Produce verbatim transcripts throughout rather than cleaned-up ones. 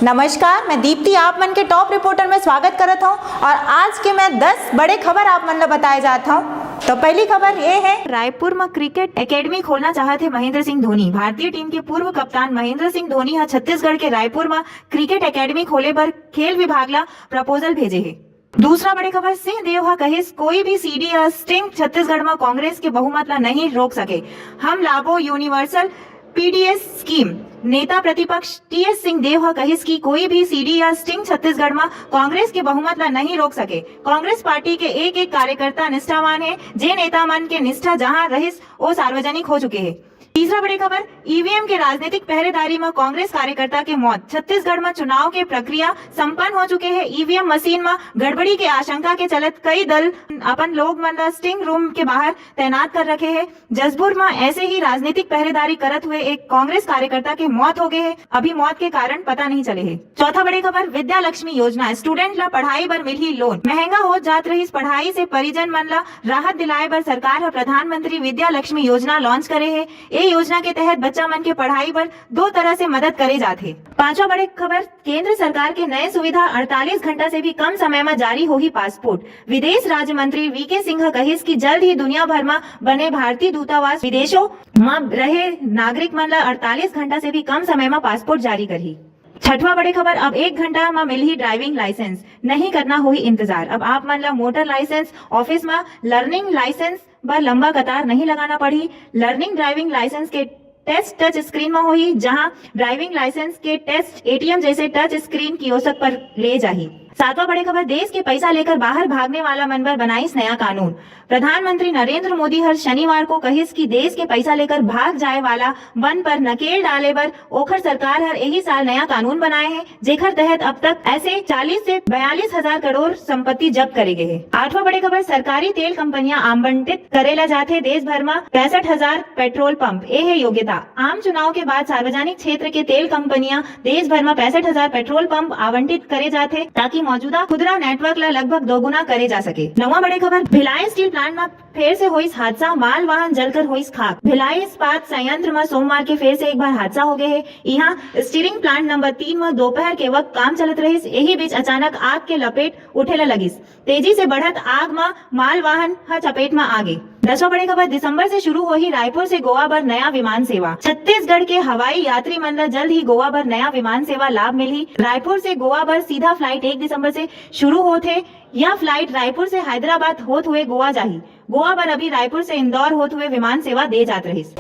नमस्कार, मैं दीप्ति आप मन के टॉप रिपोर्टर में स्वागत करत हूँ और आज के मैं दस बड़े खबर आप मन ला बताए जात हूँ। तो पहली खबर ये है, रायपुर में क्रिकेट एकेडमी खोलना चाहत हे महेंद्र सिंह धोनी। भारतीय टीम के पूर्व कप्तान महेंद्र सिंह धोनी ह छत्तीसगढ़ के रायपुर में क्रिकेट एकेडमी खोले बर खेल विभाग ला प्रपोजल भेजे हे। दूसरा बड़े खबर, सिंह देव ह कहिस, कोई भी सीडी या स्टिंग छत्तीसगढ़ में कांग्रेस के बहुमत ला नहीं रोक सके। हम लाबो यूनिवर्सल पीडीएस स्कीम। नेता प्रतिपक्ष टीएस सिंह देव ह कहिस कि कोई भी सीडी या स्टिंग छत्तीसगढ़ में कांग्रेस के बहुमत ला नहीं रोक सके। कांग्रेस पार्टी के एक एक कार्यकर्ता निष्ठावान हे, जे नेता मन के निष्ठा जहां रहिस, वो सार्वजनिक हो चुके हे। तीसरा बड़े खबर, ईवीएम के राजनीतिक पहरेदारी में कांग्रेस कार्यकर्ता के मौत। छत्तीसगढ़ में चुनाव के प्रक्रिया संपन्न हो चुके हे। ईवीएम मशीन में गड़बड़ी के आशंका के चलत कई दल अपन लोग मन ला स्टिंग रूम के बाहर तैनात कर रखे हे। जशपुर में ऐसे ही राजनीतिक पहरेदारी करत हुए एक कांग्रेस कार्यकर्ता के मौत हो गए हे। अभी मौत के कारण पता नहीं चले हे। चौथा बड़े खबर, विद्या लक्ष्मी योजना, स्टूडेंट ला पढ़ाई बर मिलही लोन। महंगा हो जात रहिस पढ़ाई से परिजन मन ला राहत दिलाए बर सरकार ह प्रधानमंत्री विद्या लक्ष्मी योजना लॉन्च करे हे। ए योजना के तहत बच्चा मन के पढ़ाई बर दो तरह से मदद करे जात हे। पांचवा बड़े खबर, केंद्र सरकार के नए सुविधा, अड़तालीस घंटा से भी कम समय में जारी होही पासपोर्ट। विदेश राज्य मंत्री वीके सिंह ह कहिस कि जल्द ही दुनिया भर में बने भारतीय दूतावास विदेशों में रहे नागरिक मन ला अड़तालीस घंटा से भी कम समय में पासपोर्ट जारी करही। छठवां बड़े खबर, अब एक घंटा में मिलही ड्राइविंग लाइसेंस, नहीं करना होही इंतजार। अब आप मन ला मोटर लाइसेंस ऑफिस में लर्निंग लाइसेंस बर लंबा कतार नहीं लगाना पड़ही। लर्निंग ड्राइविंग लाइसेंस के टेस्ट टच स्क्रीन में होही, जहां ड्राइविंग लाइसेंस के टेस्ट एटीएम जैसे टच स्क्रीन कियोस्क पर ले जाही। सातवां बड़े खबर, देश के पैसा लेकर बाहर भागने वाला मन बर बनाइस नया कानून। प्रधानमंत्री नरेंद्र मोदी हर शनिवार को कहिस कि देश के पैसा लेकर भाग जाए वाला मन पर नकेल डाले बर ओखर सरकार हर एही साल नया कानून बनाए हे, जेखर तहत अब तक ऐसे चालीस से बयालीस हजार करोड़ संपत्ति जब्त करे गए हे। आठवां बड़े खबर, सरकारी तेल कंपनियां आवंटित करे ला जाथे देश भर में पैंसठ हजार पेट्रोल पंप। ए हे योग्यता। आम चुनाव के बाद सार्वजनिक क्षेत्र के तेल कंपनियां देश भर में पैंसठ हजार पेट्रोल पंप आवंटित करे जाथे, ताकि मौजूदा खुदरा नेटवर्क ला लगभग दोगुना करे जा सके। नवा बड़े खबर, भिलाई स्टील प्लांट में फेर से होइस हादसा, माल वाहन जलकर होइस खाक। भिलाई इस्पात संयंत्र में सोमवार के फेर से एक बार हादसा हो गए हे। यहाँ स्टीयरिंग प्लांट नंबर तीन में दोपहर के वक्त काम चलत रहिस। यही बीच अचानक आग के लपेट उठे ला लगिस। तेजी से बढ़त आग में माल वाहन ह चपेट में आ गे। दसवां बड़े खबर, दिसंबर से शुरू होही रायपुर से गोवा बर नया विमान सेवा। छत्तीसगढ़ के हवाई यात्री मन ला जल्द ही गोवा बर नया विमान सेवा लाभ मिलही। रायपुर से गोवा बर सीधा फ्लाइट एक दिसंबर से शुरू होथे। यह फ्लाइट रायपुर से हैदराबाद होत हुए गोवा जाही। गोवा बर अभी रायपुर से इंदौर होत हुए विमान सेवा दे जात रहिस।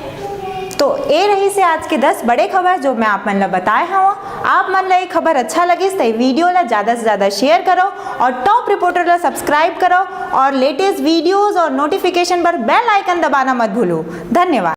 तो ए रहिस हे आज के दस बड़े खबर, जो मैं आप मन ला बताए हवं। आप मन ला ये खबर अच्छा लगिस, तो ये वीडियो ला ज्यादा से ज्यादा शेयर करो और टॉप रिपोर्टर ला सब्सक्राइब करो और लेटेस्ट वीडियोज और नोटिफिकेशन पर बेल आइकन दबाना मत भूलो। धन्यवाद।